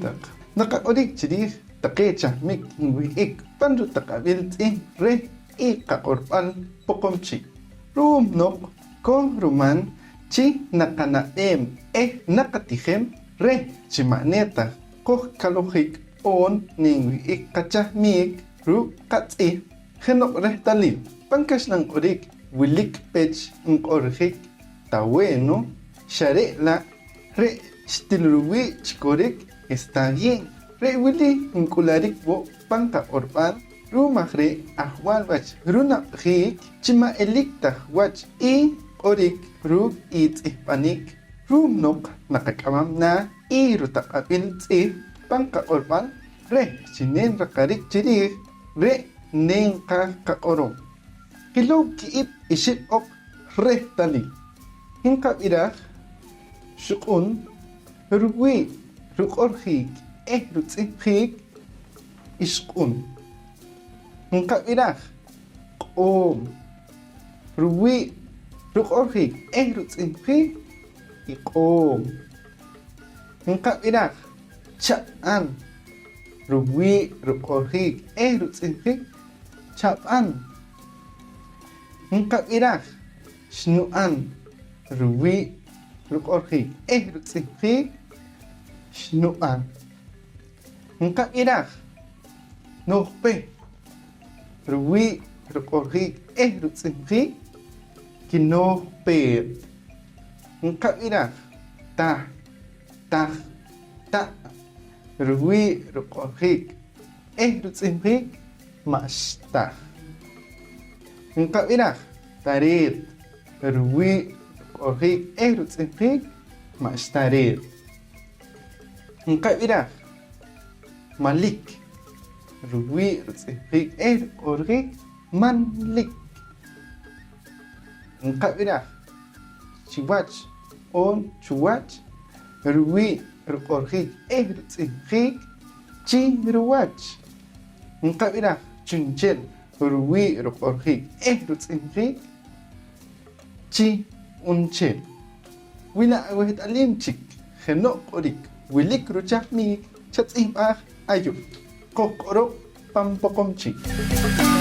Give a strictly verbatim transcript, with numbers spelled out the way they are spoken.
Taq naqaq'orik chi riij taqe chahmik nwih'ik pan rutaq'ab'il tz'ihb' reh i qaq'orb'al Poqomchi', ru'um noq kohruman chi naqanab'eem eh naqatijem reh chi ma' ne ta qojkalojik oon nenwih'ik qachahmik ruuk' qatz'ihb'. Jeno'q rehtalil, pan kaxlan q'orik wilik pech nq'orjik "Taweeno", xa re' la' re' xtil ruwii' chi korik "Está bien". Re' wili nk'ularik wo' pan qaq'orb'al, ru'um aj re' ajwal wach runab'jiik chi ma' elik taj wach i q'orik ruuk' i tz'ihb'anik, ru'um noq naqak'amam naah i rutaq'ab'il tz'ihb' pan qaq'orb'al reh chi nenraqarik chi riij re' nenqaaj qaq'orom. Qilow ki'ib' ixib' oq rehtalil. Nqab'iraj: xuq'un, ruwii' ruq'orjiik eh rutz'ihb'jiik, ixq'un. Nqab'iraj: q'oom, ruwii' ruq'orjiik eh rutz'ihb'jiik, iq'oom. Nqab'iraj: cha'an, ruwii' ruq'orjiik eh rutz'ihb'jiik, chab'an. Nqab'iraj: xnu'an, ruwii' ruq'orjiik eh rutz'ihb'jiik, xnub'an. Nqab'iraj: nooj peh, ruwii' ruq'orjiik eh rutz'ihb'jiik, kinooj peet. Nqab'iraj: taj, taj, ta', ruwii' ruq'orjiik eh rutz'ihb'jiik, ma' xtaj. Nqab'iraj: tareet, ruwii' ruq'orjiik eh rutz'ihb'jiik, ma' xtareet. Nqab'iraj: malik, ruwii' rutz'ihb'jiik eh ruq'orjiik, manlik. Nqab'iraj: chiwach oon chuwach, ruwii' ruq'orjiik eh rutz'ihb'jiik, chi ruwach. Nqab'iraj: chu'nchel, ruwii' ruq'orjiik eh rutz'ihb'jiik, chi unchel. Wi la' aweht'alim chik jeno' q'orik wilik ruchahmik, chatz'ihb'aj ayu'. Qojq'oroq pan Poqomchi'.